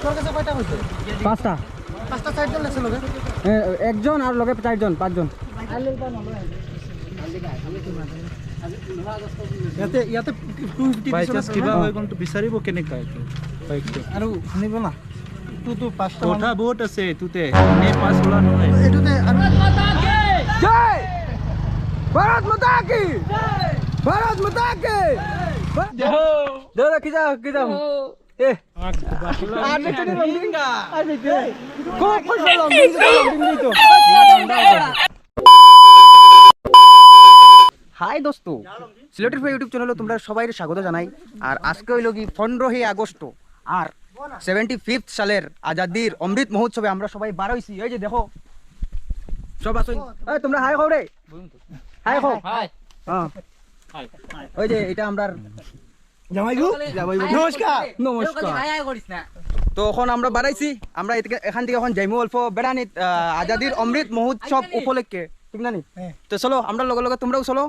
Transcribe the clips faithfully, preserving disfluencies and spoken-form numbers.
তোর কাছে কয়টা হইছে? পাঁচটা। পাঁচটা, চারজন লাগছে লগে। এ, একজন আর লগে চারজন, পাঁচজন। ইয়াতে, ইয়াতে টু ফিফটি বাই দিছে না চান্স কিবা তোমরা? হয়, কোনটো বিচাৰিব কেনেকা এইটো? বাইকটো। আৰু শুনিব না। টু টু পাঁচটা মান। কথা বহুত আছে এইটোতে। এনে পাঁচ ওলা নহয়। এইটোতে আৰু জয়! ভাৰত মাতা কি! ভাৰত মাতা কি! দে, দে, কি যা, কি যা? এ। আর দেখতে দিলাম, দিন। আর দেখতে। খুব খুশি হলাম, দিন তো, দিন তো। হাই দোস্ত, সিলেটের ফুয়া YouTube চ্যানেলো তোমরা সবাইরে স্বাগত জানাই। আর আজকে অইলো কি পনেরোই আগস্ট, আর সেভেন্টি ফিফথ সালের আজাদির অমৃত মহোৎসবে আমরা সবাই বার অইছি। এই যে দেখো, সব আছো। এই তোমরা হাই কও রে, হাই কও। হাই। হ্যাঁ। হাই। ওই যে এটা আমরার জামাইগু? জামাইগু। নমস্কার। নমস্কার। তো এখন আমরা বারাইছি, আমরা এদিকে, এখান থেকে এখন যাইমু অল্প বেড়ানিত, আহ, আজাদির অমৃত মহোৎসব উপলক্ষে, ঠিক না নি? হ্যাঁ। তো চলো, আমরা লগে লগে তোমরাও চলো,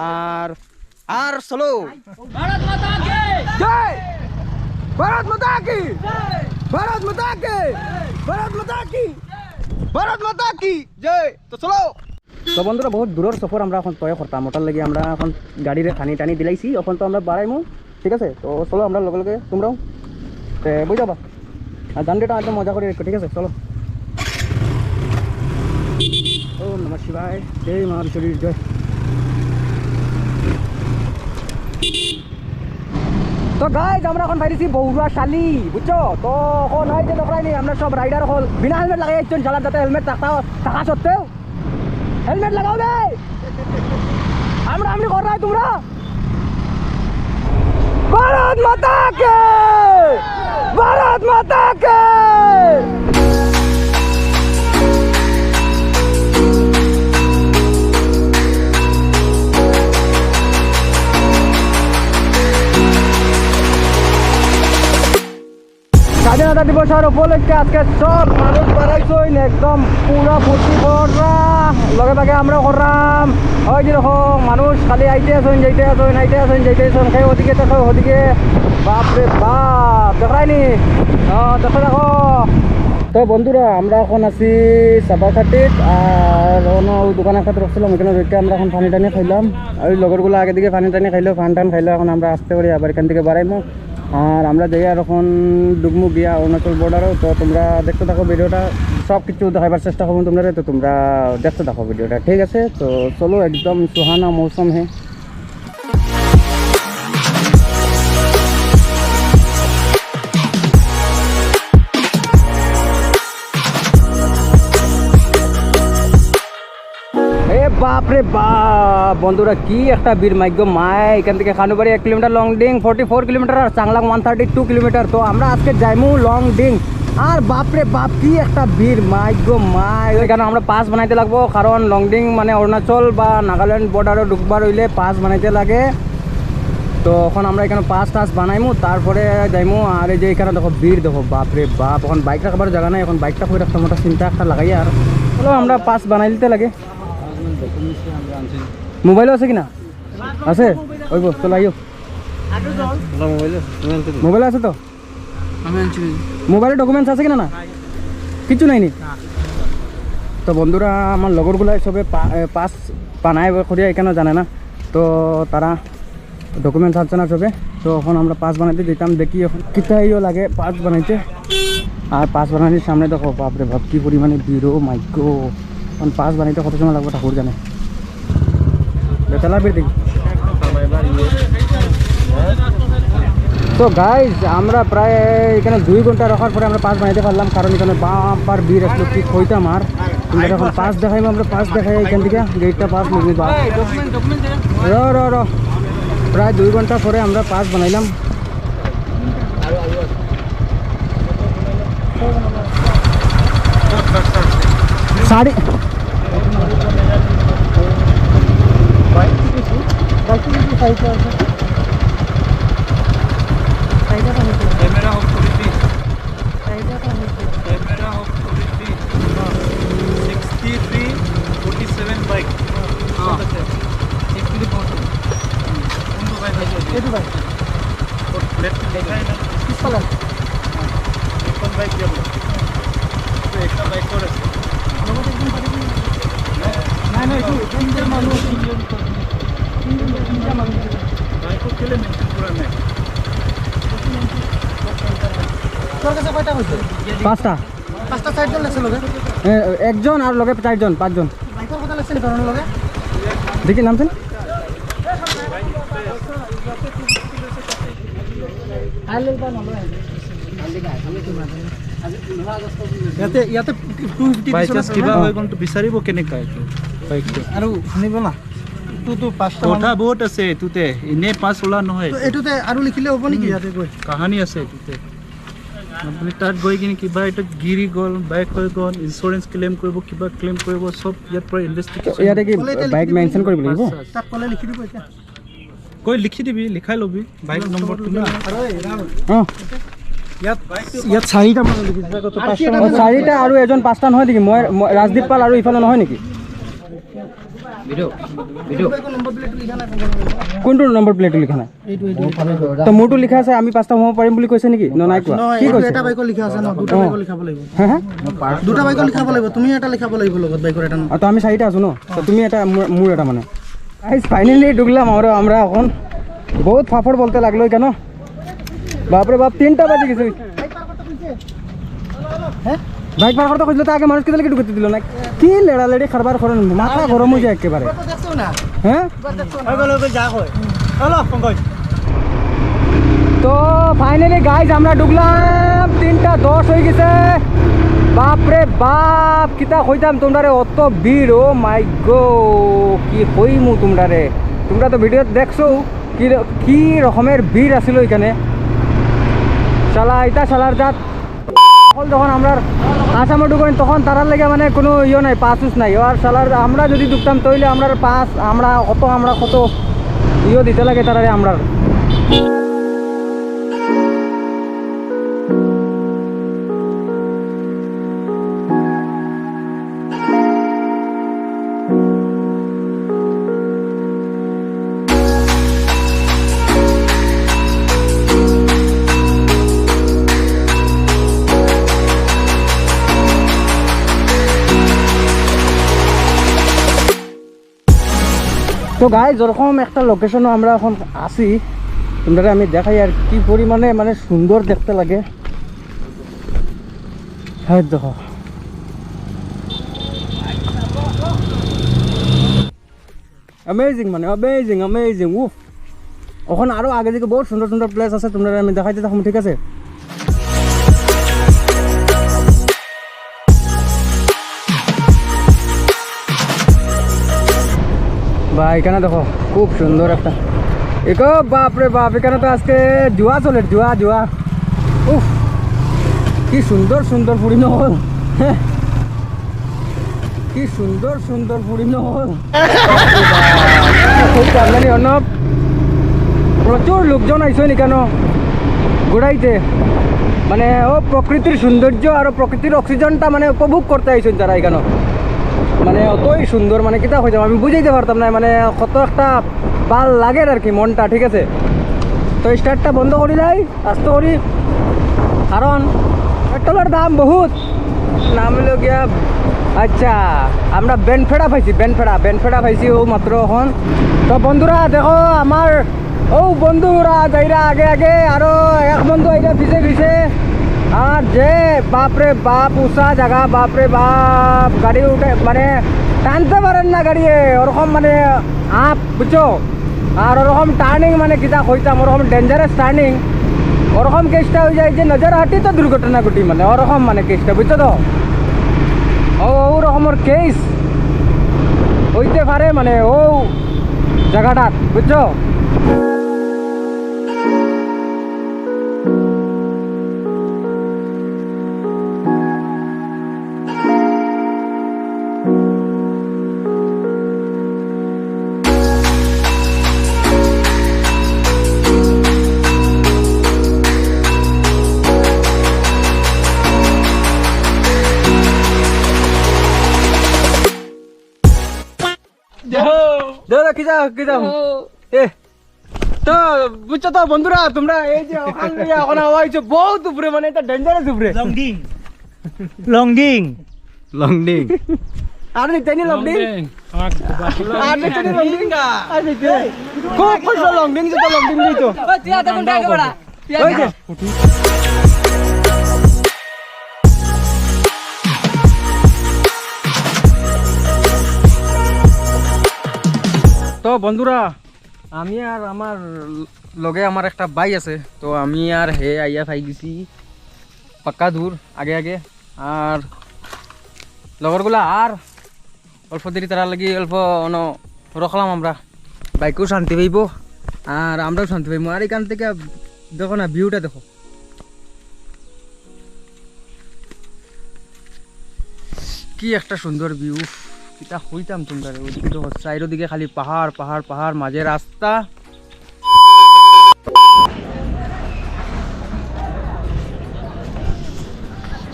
আর, আর চলো। ভারত মাতা কি জয়! ভারত মাতা কি জয়! ভারত মাতা কি জয়! ভারত মাতা কি জয়! ভারত মাতা কি জয়! তো চলো। তো বন্ধুরা, বহুত দূরর সফর আমরা এখন তয় করতাম, ওটার লাগি আমরা এখন গাড়িরে পানি টানি দিলাইছি। এখন তো আমরা বারাইমু, ঠিক আছে? তো চলো, আমরা লগে লগে তোমরাও, তে, বুঝাবা। আর জানটা একদম মজা করে একটু, ঠিক আছে? চলো। ওম নমঃ শিবায়, জয় মা বিশ্বরীর জয়। তো গাইজ, আমরা এখন বাইরেছি বৌরা শালি, বুঝছো? তো এখন এই যে দেখরাইনি, আমরা সব রাইডার হল বিনা হেলমেট লাগাই একজন চালান, যাতে হেলমেট থাকা, থাকা সত্ত্বেও হেলমেট লাগাও রে। আমরা আপনি কর রায় তোমরা। ভারত মাতা কে! ভারত মাতা কে! স্বাধীনতা দিবসর উপলক্ষে আজকে সব মানুষ বারাইছইন, একদম পুরা ফুর্তি কররা, লগে ভাগে আমরা কররাম। ওই যে দেখো, মানুষ খালি আইতে আছইন, যাইতে আছইন, আইতে আছইন, যাইতে আছইন, কেউ ওদিকে তো কেউ ওদিকে। বাপ রে বাপ, দেখরাইনি? আহ, দেখো, দেখো। তো বন্ধুরা, আমরা এখন আছি সাবাকাটিত, আর অন্য ওই দোকান একটা রুকছিলাম, ওখানে রুকে আমরা এখন পানি টানি খাইলাম। ওই লগরগুলা আগে দিকে পানি টানি খাইলো, পান টান খাইলো, এখন আমরা আস্তে করি আবার এখান থেকে বারাইমু। আর আমরা যাই আর এখন ঢুকমু গিয়া অরুণাচল বর্ডারো। তো তোমরা দেখতে থাকো ভিডিওটা, সব কিছু দেখাইবার চেষ্টা করবো তোমরা, তো তোমরা দেখতে থাকো ভিডিওটা, ঠিক আছে? তো চলো, একদম সুহানা মৌসুম হে। এ বাপ রে বাপ, বন্ধুরা, কি একটা ভিড়, মাইগো মাই। এখান থেকে খানুবাড়ি এক kilometre, Longding forty four kilometre, আর Changlang one thirty two kilometre. তো আমরা আজকে যাইমু লংডিং। আর বাপ রে বাপ, কি একটা ভিড়, মাইগো মাই। ওইখানে আমরা পাস বানাইতে লাগবো, কারণ লংডিং মানে অরুণাচল বা নাগাল্যান্ড বর্ডারো ঢুকবার অইলে পাস বানাইতে লাগে। তো এখন আমরা এখানে পাস টাস বানাইমু, তারপরে যাইমু। আর এই যে এখানে দেখো ভিড়, দেখো বাপ রে বাপ, এখন বাইক রাখবার জাগা নাই, এখন বাইকটা কই রাখতাম, ওটা চিন্তা একটা লাগাই। আর চলো, আমরা পাস বানাই দিতে লাগে। মোবাইলও আছে কি না? আছে? ওইব, চলো আইও। মোবাইল আছে তো? আমি আনছি। মোবাইলে ডকুমেন্টস আছে কি না? না, কিছু নাইনি। তো বন্ধুরা, আমার লগরগুলাই সবে পা-, এ, পাস বানায় করিয়া এখানে জানে না, তো তারা ডকুমেন্টস আনছে না সবে। তো এখন আমরা পাস বানাইতে যেতাম, দেখি এখন কিতা ইয়ে লাগে পাস বানাইতে। আর পাস বানানির সামনে দেখো, বাপ রে বাপ, কি পরিমাণে ভিড়, ও মাই গড। এখন পাস বানাইতে কত সময় লাগবো ঠাকুর জানে। বেতালা ভিড় দেখি। তো গাইজ, আমরা প্রায় এখানে দুই ঘন্টা রাখার পরে আমরা পাস বানাইতে পারলাম, কারণ এখানে বাম্পার ভিড় আসলো, কি কইতাম আর। তোমরা এখন পাস দেখাইবো, আমরা পাস দেখাই এখান থেকে, গেটটা পাস নিবি বা। র, র, র। প্রায় দুই ঘন্টা পরে আমরা পাস বানাইলাম। সাড়ে ক্যামেরা অফ করে দি। ক্যামেরা অফ করে দি। Sixty three forty seven bike. হ্যাঁ। Sixty three forty. কোন বাইক আছে? এইটো বাইক। পিছফালে। এখন বাইক যাব। তো একটা বাইক করেছে। নাই, নাই, এইটো তিনিটা মানুহ। তিনিটা মানুহ। বাইকত কেলে মেনশ্যন কৰা নাই? তোৰ কাছে কয়টা হৈছে? পাঁচটা। পাঁচটা, চাৰিজন আছে লগে। এ, একজন আৰু লগে চাৰিজন, পাঁচজন। বাইকৰ কথা লৈছে নেকি লগে? দেখি নামচোন। ইয়াতে, ইয়াতে টু ফিফটি বাই চান্স কিবা হৈ গ'ল তো বিচাৰিব কেনেকা এইটো বাইকটো? আৰু শুনিব না, টু টু পাঁচটা কথা মানুহ। বহুত আছে এইটোতে, এনে পাঁচ ওলা নহয়। তো এইটোতে আৰু লিখিলে হ'ব নেকি ইয়াতে গৈ? কাহানী আছে এইটোতে। আপুনি তাত গৈ কিনে কিবা এইটো গিৰি গ'ল, বাইক হৈ গ'ল, ইঞ্চুৰেঞ্চ ক্লেইম কৰিব, কিবা ক্লেইম কৰিব, চব ইয়াৰ পৰা ইনভেষ্টিগেশ্যন। ইয়াতে কি ক'লে এতিয়া বাইক লিখি দিব মেনশ্যন কৰিব লাগিব? তাত ক'লে লিখি দিব এতিয়া। কৈ লিখি দিবি, লিখাই ল'বি বাইক নম্বৰটো না। আৰু এই ৰাহুল, অ। ইয়াত, ইয়াত চাৰিটা মানুহ লিখিছে, তাত পাঁচটা অ, মানুহ। চাৰিটা আৰু এজন পাঁচটা নহয় নেকি? মই, মই, ৰাজদীপ পাল আৰু ইফালে নহয় নেকি? কোনটো নম্বৰ প্লেটটো লিখা নাই? এইটো, এইটো, এইটো। তো মোৰটো লিখা আছে, আমি পাঁচটা সোমাব পাৰিম বুলি কৈছে নেকি? ন, নাই কোৱা? নহয়, কি এইটো কৈছে? এটা বাইকত লিখা আছে ন, দুটা অ। বাইকত লিখাব লাগিব। হা, হা? দুটা বাইকত লিখাব লাগিব, তুমি এটা লিখাব লাগিব লগত বাইকৰ এটা ন। অ, তো আমি চাৰিটা আছো ন? তো তুমি এটা, মোৰ, মোৰ এটা মানে। গাইস, ফাইনালি ঢুকলাম আমরা, আমরা এখন। বহুত ফাফড় বলতে লাগলো কেন? বাপরে বাপ, তিনটা বাজে গেছে। হ্যাঁ? বাইক পার করতে কইছিল, তো আগে মানুষ কিতা লাগি ঢুকতে দিল না? কি লেড়ালেড়ি কারবার করেন, মাথা গরম হয়ে যায় একেবারে। হ্যাঁ? তো ফাইনালি গাইস, আমরা ঢুকলাম, তিনটা দশ হয়ে গেছে। বাপরে বাপ, কিতা কইতাম তোমরারে, অত ভিড়, ও মাই গো, কি কইমু তোমরারে। তোমরা তো ভিডিওত দেখছো কি র-, কি রকমের ভিড় আছিল ওইখানে। শালা, ইতা শালার জাত। অকল যখন আমরা আসামে ঢুকইন, তখন তারার লাগে মানে কোনো ইয়ে নাই, পাস উস নাই। আর শালার আমরা যদি ঢুকতাম, তাইলে আমরার পাস, আমরা কত, আমরা কত ইয়ে দিতে লাগে তারারে আমরার। তো গাইস, যেরকম একটা লোকেশনে আমরা এখন আছি, তোমরারে আমি দেখাই আর কি পরিমাণে মানে সুন্দর দেখতে লাগে। হ্যাঁ, দেখো। অ্যামেজিং মানে, অ্যামেজিং, অ্যামেজিং। উফ। ওখানে আরো আগে দিকে বহুত সুন্দর সুন্দর প্লেস আছে, তোমরারে আমি দেখাইতে থাকবো, ঠিক আছে? বা, এখানে দেখো, খুব সুন্দর একটা। এগো, বাপ রে বাপ, এখানে তো আজকে জুয়া চলে, জুয়া, জুয়া। উফ, কি সুন্দর সুন্দর ফুড়ি নকল। কি সুন্দর সুন্দর ফুড়ি নকল। খুব জানি অন্য প্রচুর লোকজন আইসইন এখানো ঘুরাইতে, মানে, ও প্রকৃতির সৌন্দর্য আর প্রকৃতির অক্সিজেনটা, মানে, উপভোগ করতে আইসইন তারা এখানো। মানে, অতই সুন্দর, মানে, কিতা কইতাম, আমি বুঝাইতে পারতাম না, মানে, কত একটা ভাল লাগে আর কি মনটা, ঠিক আছে? তো স্টার্টটা বন্ধ করি লাই। আস্তে করি, কারণ পেট্রোলের দাম বহুত। নাম হইল গিয়া, আচ্ছা, আমরা বেনফেড়া পাইছি, বেনফেড়া, বেনফেড়া পাইছি ও মাত্র এখন। তো বন্ধুরা দেখো, আমার ও বন্ধুরা যাইরা আগে আগে, আরো এক বন্ধু আইরা পিছে পিছে। আর যে বাপরে বাপ, উঁচা জায়গা, বাপরে বাপ, গাড়ি উঠে মানে টানতে পারেন না গাড়ি, ওরকম মানে আপ, বুঝছো? আর ওরকম টার্নিং মানে কিতা কইতাম, ওরকম ডেঞ্জারাস টার্নিং, ওরকম কেসটা হয়ে যায় যে নজর হাটি তো দুর্ঘটনা ঘটি, মানে ওরকম মানে কেসটা, বুঝছো তো? ও, ও রকমের কেস হইতে পারে মানে ও জায়গাটাত, বুঝছো? দেখো। দেখো, কি যাও, কি যাও? দেখো। এ। তো বুঝছো তো বন্ধুরা, তোমরা এই যে ওখান দিয়ে এখন হাওয়া হইছে বহুত উপরে, মানে এটা ডেঞ্জারাস উপরে। লংডিং। লংডিং। লংডিং। আর নিতে নি লংডিং। লংডিং। আমার আর নিতে নি লংডিং। আর নিতে। খুব খুশি লংডিং যেত, লংডিং যেত। ওই তুই আধা ঘন্টা আগে বাড়া। ওই যে। তো বন্ধুরা, আমি আর আমার লগে আমার একটা ভাই আছে, তো আমি আর হে আইয়া পাই গেছি পাক্কা দূর আগে আগে। আর লগরগুলা আর অল্প দেরি তারার লাগি অল্প অন রখলাম আমরা। বাইকও শান্তি পাইবো আর আমরাও শান্তি পাইবো। আর এখান থেকে দেখো না, ভিউটা দেখো। কি একটা সুন্দর ভিউ, কিতা কইতাম তোমরা। ওইদিকে তো চাইরোদিকে খালি পাহাড়, পাহাড়, পাহাড়, মাঝে রাস্তা।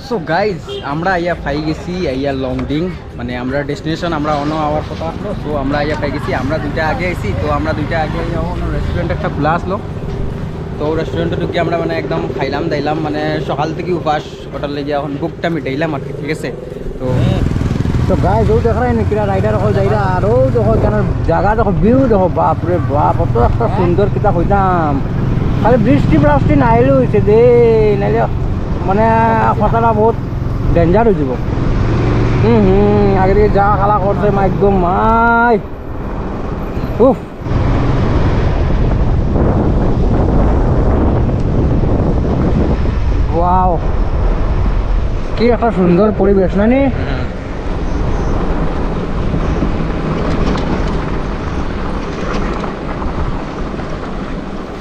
সো গাইজ, আমরা আইয়া পাই গেছি আইয়া লংডিং, মানে আমরা ডেস্টিনেশন, আমরা অন্য আওয়ার কথা আসলো। তো আমরা আইয়া পাই গেছি, আমরা দুইটা আগে আইছি। তো আমরা দুইটা আগে আইয়া অন্য রেস্টুরেন্ট একটা খোলা আসলো। তো রেস্টুরেন্টে ঢুকি আমরা মানে একদম খাইলাম দাইলাম, মানে সকাল থেকে উপাস, ওটার লেগে এখন ভুকটা মিটাইলাম আর কি, ঠিক আছে? তো তো গাইজ, ও দেখ রাইন কিরা রাইডার হল যাইরা, আর ও দেখো কেন জায়গা দেখো, ভিউ দেখো, বাপ রে বাপ, অত একটা সুন্দর কিতা কইতাম। খালি বৃষ্টি বৃষ্টি না আইলে হইছে দে, নাইলে মানে কথাটা বহুত ডেঞ্জার হয়ে যাব। হুম হুম, আগে দিকে যা খালা করছে মাই গো মাই। উফ। ওয়াও, কি একটা সুন্দর পরিবেশ না নি?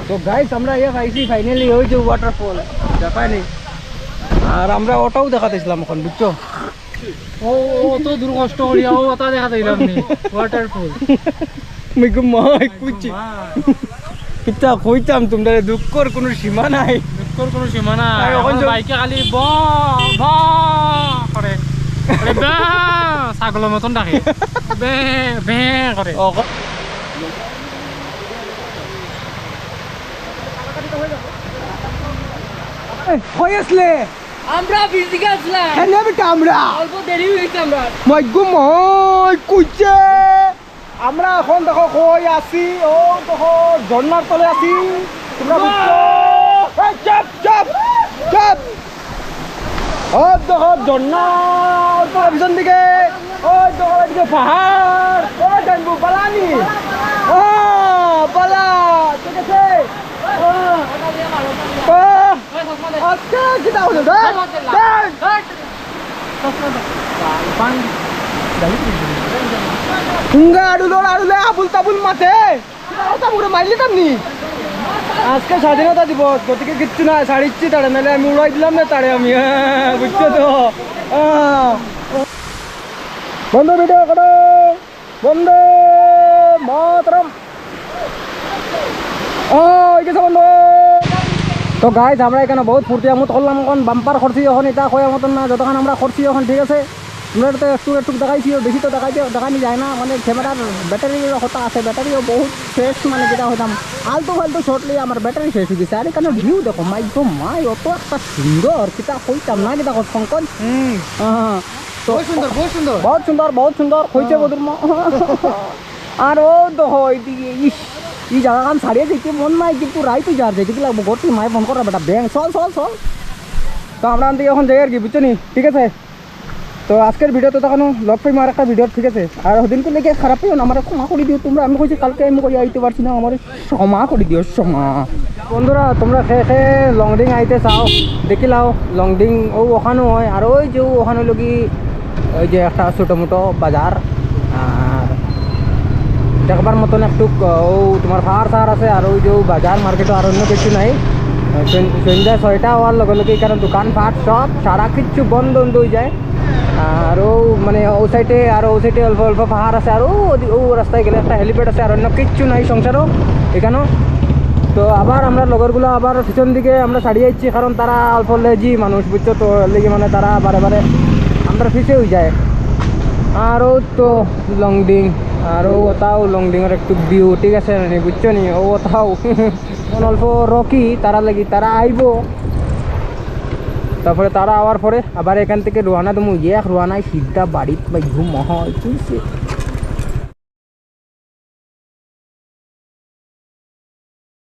তো গাইস, আমরা ইয়া পাইছি ফাইনালি, ওই যে ওয়াটারফল, দেখা নি? আর আমরা ওটাও দেখাতেছিলাম এখন, বুঝছো? ও, অত দূর কষ্ট করিয়া ও ওটা দেখা দিলাম নি, ওয়াটারফল। মিগু মাই কুচি। মা। কিতা কইতাম তোমরা, দুঃখর কোনো সীমা নাই। দুঃখর কোনো সীমা নাই। আর এখন আমার বাইকে খালি ব, ব করে। আরে বে, ছাগলের মতন ডাকে। বে, বে করে। ও, ক- এই, কই আসলে? আমরা ফিজিক্যাল স্যার। কেন বেটা আমরা? অল্প দেরি হইছে আমরা। মাই গো মাই, কইছে। আমরা এখন দেখো কই আছি, ও দেখো ঝর্ণার তলে আছি। তোমরা বুঝছো? এই চুপ, চুপ, চুপ। ও দেখো ঝর্ণা, ওই তো পিছন দিকে, ওই দেখো এদিকে পাহাড়, ওই জানবো বালানি। ও বালা, ঠিক আছে? ও, ও, আজকে কিতা হলো? ধ্যাৎ, ধ্যাৎ। হুঙ্গা আড়ুলো, আড়ুলে আবুল তাবুল মাতে। কিতা কথা মুখে মাইলিতাম নি? আজকে স্বাধীনতা দিবস, গতিকে কিচ্ছু না, ছাড়িচ্ছি তারে, নাহলে আমি উড়াই দিলাম না তারে আমি, হ্যাঁ, বুঝছো তো? হ্যাঁ। বন্ধ ভিডিও করো। বন্দে মাতরম। ও, এই গেছে বন্ধু। তো গাইস, আমরা এখানে বহুত ফুর্তি আমোদ করলাম, এখন বাম্পার করছি, এখন এটা কয়া মতন না, যতক্ষণ আমরা করছি এখন ঠিক আছে। আমরা তো একটু একটু দেখাইছি, বেশি তো দেখাইতে দেখানি যায় না, মানে ক্যামেরার ব্যাটারির কথা আছে, ব্যাটারিও বহুত শেষ, মানে যেটা হইতাম আলতু ফালতু শর্ট লিয়ে আমার ব্যাটারি শেষ হয়ে গেছে। আর এখানে ভিউ দেখো, মাই গো মাই, অত একটা সুন্দর, কিতা কইতাম না, কিতা কর পঙ্কজ? হুম। হ্যাঁ, তো বহুত সুন্দর, বহুত সুন্দর। বহুত সুন্দর, বহুত সুন্দর, হইছে হ্যাঁ। বদুর মা। আর ও তো হয়, এই, এই, এই জায়গাখান ছাড়িয়ে যেতে মন নাই, কিন্তু রাইত যার যেতে কি লাগবো, ঘর থেকে মায়ে ফোন করে, "বেটা, ব্যাং, চল, চল, চল।" তো আমরা আনতে এখন যাই আর কি, বুঝছো নি? ঠিক আছে? তো আজকের ভিডিও তো দেখানো, লগ পাইমু আর একটা ভিডিও, ঠিক আছে? আর ওদিনকে লেগে খারাপ পেও না, আমার ক্ষমা করে দিও তোমরা, আমি কইছি কালকে আমি করি আইতে পারছি না, আমার ক্ষমা করে দিও, ক্ষমা। বন্ধুরা, তোমরা খে খে লংডিং আইতে চাও, দেখিলাও লংডিং ও ওখানো হয়, আর ওই যে ওখানো লগি ওই যে একটা ছোটো মোটো বাজার, আর দেখবার মতন একটু ও তোমার পাহাড় সাহাড় আছে, আর ওই যে বাজার মার্কেটও আর অন্য কিছু নাই। সন-, সন্ধ্যা ছয়টা হওয়ার লগে লগে এখানে দোকানপাট সব সারা কিচ্ছু বন্ধ বন্ধ হয়ে যায়। আর ও মানে ও সাইডে আর ও সাইডে অল্প অল্প পাহাড় আছে, আর ও ওদি-, ও রাস্তায় গেলে একটা হেলিপ্যাড আছে, আর অন্য কিচ্ছু নাই সংসারও এখানেও। তো আবার আমরা লগরগুলা আবার পিছন দিকে আমরা ছাড়িয়ে আইছি, কারণ তারা অল্প লেজি মানুষ, বুঝছো তো, লেজি মানে তারা বারে বারে আমরা পিছে হয়ে যায়। আরও তো লংডিং, আরও ওটাও লংডিংর একটু ভিউ, ঠিক আছে নি, বুঝছো নি? ও ওটাও অখন অল্প রকি, তারা লাগি, তারা আইবো। তারপরে তারা আওয়ার পরে আবার এখান থেকে রওয়ানা দিমু, এক রওয়ানায় সিধা বাড়িত বা ঘুম হয়, ঠিক আছে?